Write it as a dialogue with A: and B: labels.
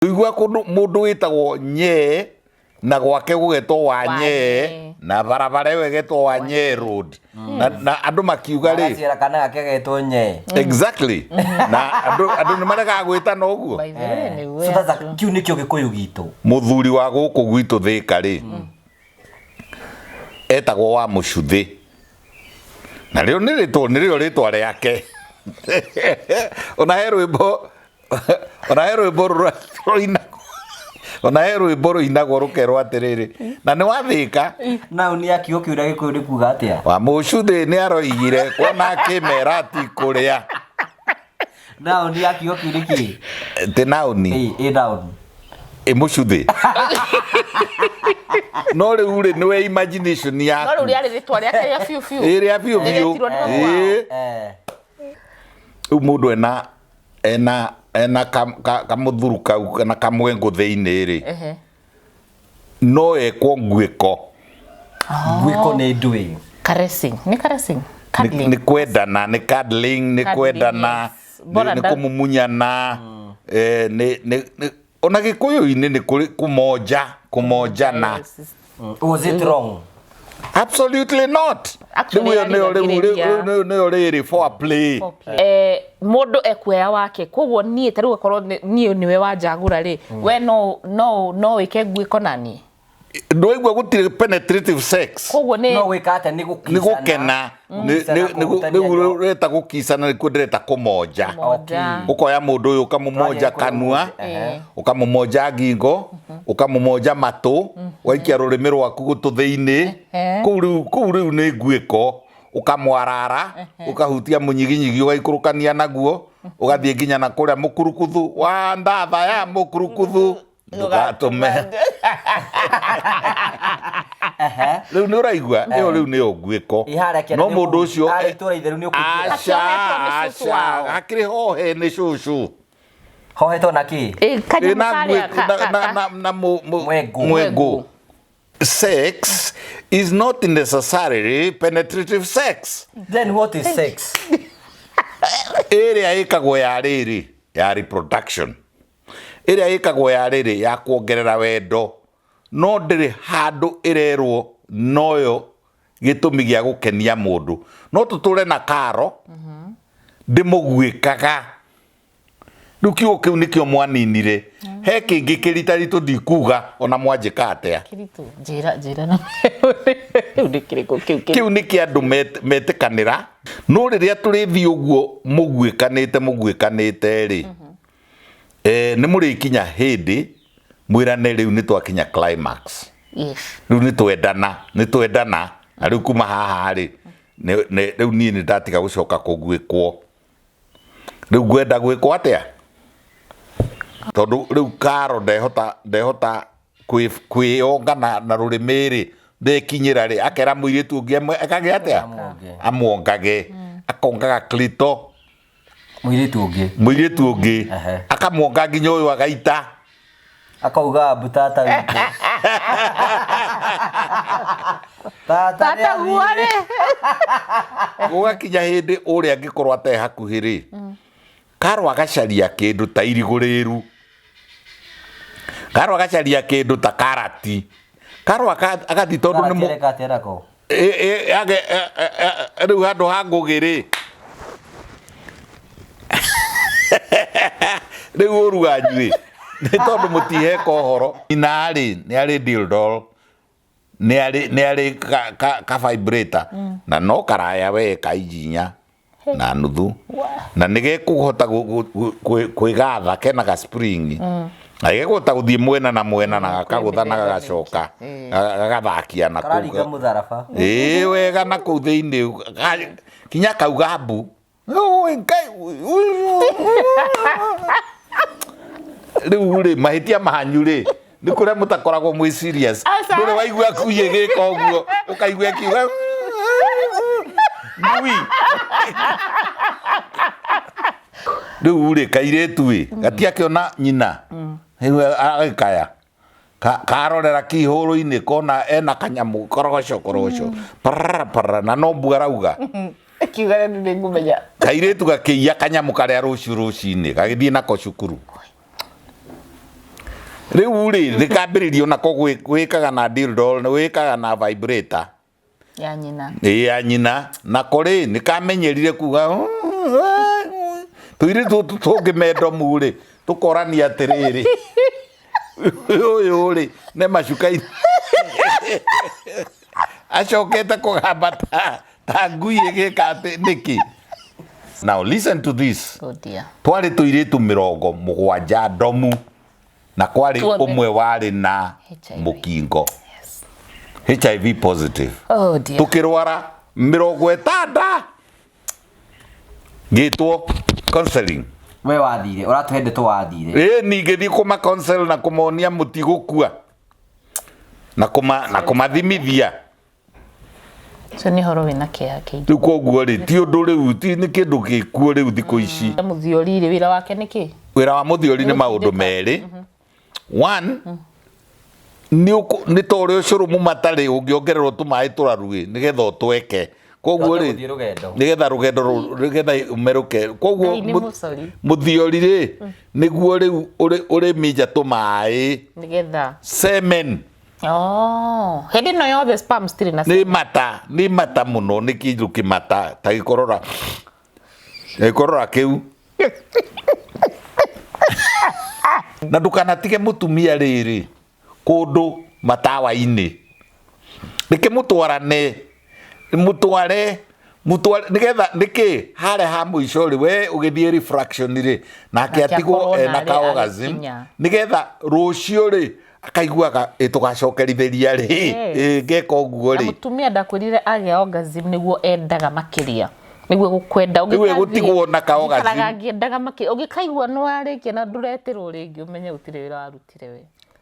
A: Tũigua kũndũ mũndũ wĩtagwo Nyee na gwake gũgetwo Wanyee
B: Wanyee.
A: na barabara ĩyo ĩgetwo Wanyee Road na andũ makiuga rĩ
C: Agaciara kana gake getwo Nyee.
A: Exactly, na andũ nĩ maregaga gwĩtana ũguo.
B: By the way, nĩguo.
C: So that's a- kĩu nĩkĩo Gĩkũyũ gitũ.
A: Mũthuri wa gũkũ gwitũ Thĩka rĩ, etagwo wa Mũcuthĩ, na rĩo nĩ rĩtwa, nĩrĩo rĩtwa rĩake. Ona he rwĩmbo, ona he rwĩmbo rũinagwo, ona he rwĩmbo rũinagwo rũkerwo atĩrĩrĩ, na nĩ wathĩka.
C: Nau nĩ ya kiugo kĩu na Gĩkũyũ nĩ kuga atĩa?
A: Wa Mũcuthĩ nĩ aroigire kuona kĩmera ti kũrĩa.
C: Nau nĩ ya kiugo kĩu nĩ kĩ?
A: Tĩ naũni.
C: Ĩ, ĩ naũni.
A: Ĩ Mũcuthĩ. No rĩu rĩ, nĩwe imagination
B: No rĩu
A: yaku.
B: rĩarĩ rĩtwa rĩake rĩa biũ biũ.
A: Ĩ, rĩa biũ biũ.
B: Rĩretirwo nĩ mamu wao.
A: Ĩ.
C: Eh.
A: Rĩu mũndũ ena kamũthuru kau kana kamwengũ thĩinĩ rĩ, no ekwo nguĩko.
C: Nguĩko nĩ ndũĩ?
B: Caressing. Nĩ caressing. Cuddling.
A: Nĩ kwendana, nĩ cuddling, nĩ
B: Cuddling,
A: kwendana,
B: yes. Bora
A: nĩ kũmumunyana, ona Gĩkũyũ-inĩ nĩ kũrĩ kũmonja, kũmonjana.
B: Yes.
C: Was it wrong?
A: Absolutely not.
B: Actually,
A: Rĩu ĩyo nĩyo rĩu
B: yarigagĩrĩria-
A: rĩu nĩyo rĩrĩ foreplay.
B: Mũndũ ekuoya wake, koguo niĩ ta rĩu akorwo niĩ nĩwe wanjagũra rĩ, we no wĩke nguĩko na niĩ.
A: Ndwaigua gũtirĩ penetrative sex.
B: Koguo nĩ
C: No gwĩka atĩa? Nĩ gũkicana.
A: Nĩ gũkena.
C: Gũkicana, kũhutania
A: Rĩu
C: nyo.
A: ũreta gũkicana, nĩkuo ndĩreta kũmonja.
B: Kũmonja.
A: Ũkoya mũndũ ũyũ ũkamũmonja
C: Twaria
A: kanua,
C: Ehe.
A: ũkamũmonja ngingo, ũkamũmonja matũ, ũgaikia rũrĩmĩ rwaku gũtũ thĩinĩ. Kũu rĩu nĩ nguĩko, ũkamwarara, ũkahutia mũnyiginyigi, ũgaikũrũkania naguo, ũgathiĩ nginya na kũrĩa mũkurukuthu wa ndatha ya mũkurukuthu, ndũgatũme. Rĩu nĩ ũraigua ĩyo rĩu nĩyo nguĩko.
C: Ĩ harĩa kĩanda
A: No
C: nĩ
A: mũndũ ũcio
C: harĩa itũũra itheru nĩ ũkũingĩra.
A: Aca,
B: Akĩohetwo nĩ cũcũ
A: aca,
B: wao.
A: hakĩrĩ hohe nĩ cũcũ.
C: Hohetwo na kĩ?
B: Ĩ, kanyamũ
A: Ĩ, na
B: karĩa
A: nguĩko, na
C: Mwengũ.
A: mwengũ. Sex is not necessarily penetrative sex.
C: Then what is sex?
A: Ĩrĩa ĩkagwo ya rĩrĩ ya reproduction, ĩrĩa ĩkagwo ya rĩrĩ ya kuongerera wendo, no ndĩrĩ handũ ĩrerwo noyo gĩtũmi gĩa gũkenia mũndũ. No tũtũre na karo ndĩmũguĩkaga. Rĩu kiugo kĩu nĩkĩo mwaninire. He kĩngĩ kĩritaritũ ndikuga ona mwanjĩka atĩa.
B: Kĩritũ, njĩra, njĩra na rĩu nĩ kĩrĩkũ kĩu kĩritũ?
A: Kĩu nĩ kĩa andũ metĩkanĩra. No rĩrĩa tũrĩthiĩ ũguo mũguĩkanĩte, mũguĩkanĩte rĩ, nĩ mũrĩkinya hĩndĩ mwĩrane rĩu nĩ twakinya climax. Rĩu nĩ twendana, nĩ twendana. Na rĩu kuma haha rĩ, rĩu niĩ nĩ ndatiga gũcoka kũguĩkwo. Rĩu ngwenda gwĩkwo atĩa? Tondũ rĩu karo ndehota kwĩyonga na rũrĩmĩ rĩ, ndekinyĩra rĩ, akera mũirĩtu ũngĩ ekage atĩa?
C: Amwonge.
A: Amwongage. Akongaga clito.
C: Mũirĩtu ũngĩ.
A: Mũirĩtu ũngĩ. Akamwonga nginya ũyũ agaita.
C: Akauga mbu tata witũ. Tata
B: Tata guo rĩ.
A: Gũgakinya hĩndĩ ũrĩa angĩkorwo ate hakuhĩ rĩ, Karo agacaria kĩndũ ta irigũ rĩru, Karo agacaria kĩndũ ta karati, Karo agathiĩ tondũ nĩ
C: Karati areka atĩa nako?
A: Rĩu handũ ha ngũgĩ rĩ, rĩu ũru wanyu rĩ, nĩ tondũ mũtiheka ũhoro. Nyina rĩ, nĩ arĩ dildo, nĩ arĩ ka vibrator, na no karaya we ka inji 4.5, na nĩ gekũhota kwĩgatha, kena ga spring, na gekũhota gũthiĩ mwena na mwena na gakagũtha na gagacoka gagathakia na kũu.
C: Kararinga mũtharaba.
A: Ĩĩ wega, na kũu thĩinĩ kinya kauga mbu. Oi, Ngai, rĩu rĩ, mahĩtia manyu rĩ, nĩ kũrĩa mũtakoragwo mwĩ serious.
B: Aca.
A: Ndũrĩ waigua ngui ĩgĩka ũguo, ũkaigua ĩkiuga ngui. Rĩu rĩ, kairĩtu ĩ, gatiakĩona nyina, rĩu agĩkaya. Karorera kihũrũ-inĩ kona ena kanyamũ korogoco korogoco parara parara, na no mbu arauga.
B: Akiuga nĩ nĩngũmenya.
A: Kairĩtu gakĩiya kanyamũ karĩa rũciũ rũcinĩ gagĩthiĩ nako cukuru. Rĩu rĩ, rĩkambĩrĩria onako gwĩkaga na dildo, gwĩkaga na vibrator
B: ya nyina.
A: Ĩ, ya nyina. Nako rĩ, nĩ kamenyerire kuga tũirĩtu tũtũ tũngĩ mendomu rĩ, tũkorania atĩrĩrĩ, ũyũ rĩ ne macuka acokete kũgamba ta ngui ĩgĩka atĩ nĩkĩ. Now listen to this.
B: Oh dear.
A: Twarĩ tũirĩtu 70 ndomu na kwarĩ
B: Tuothe.
A: Ũmwe warĩ na
B: HIV.
A: Mũkingo, HIV positive.
B: Oh dear.
A: Tukĩrwara 60 ngĩtwo counseling.
C: We wathire ũratũhe ndeto wathire.
A: Ĩ, ningĩthiĩ kũma counsel na kũmonia mũtigũkua na kũmathimithia.
B: Ũcio nĩ ũhoro wĩna kĩeha kĩingĩ.
A: Rĩu koguo rĩ, ti ũndũ rĩu, ti nĩ kĩndũ gĩkuo rĩu thikũ ici.
B: Mũthiori rĩ, wĩra wake nĩ kĩ?
A: Wĩra wa mũthiori nĩ maũndũ merĩ. One, nĩ ta ũrĩa ũcũrũ mũmatarĩ ũngĩongererwo tũmaĩ tũraruĩ nĩgetha ũtweke. Koguo
C: Ũhote
A: rĩ,
C: gũthiĩ rũgendo.
A: Nĩgetha rũgendo nĩgetha ũmerũke. Koguo
B: Ngai nĩ mũcori.
A: Mũthiori rĩ, nĩguo rĩu ũrĩ minja tũmaĩ
B: Nĩgetha
A: semen.
B: Oh, hĩndĩ ĩno yothe sperm citirĩ na
A: Nĩ mata mũno, nĩ kĩndũ kĩmata ta gĩkorora kĩu. Na ndũkanatige mũtumia rĩrĩ kũndũ matawa-inĩ, reke mũtwarane, mũtware mũtware nĩgetha nĩkĩ harĩa ha mũico rĩ, we ũgĩthiĩ refraction rĩ, nake
B: Nake
A: atigwo
B: akorwo
A: ena
B: narĩ
A: ka orgasm
B: agĩkinya.
A: Nĩgetha rũciũ rĩ, akaiguaga ĩ tũgacokerithĩria rĩ. Ĩ ngeka ũguo
B: Na
A: rĩ.
B: Mũtumia ndakwĩrire agĩa orgasm nĩguo endaga makĩria, nĩguo gũkwenda.
A: Rĩu ĩgũtigwo na ka orgasm.
B: Njikaraga ngĩendaga makĩria. Ũngĩkaigua nĩ warĩkia na ndũretĩrwo rĩngĩ, ũmenye gũtirĩ wĩra warutire we.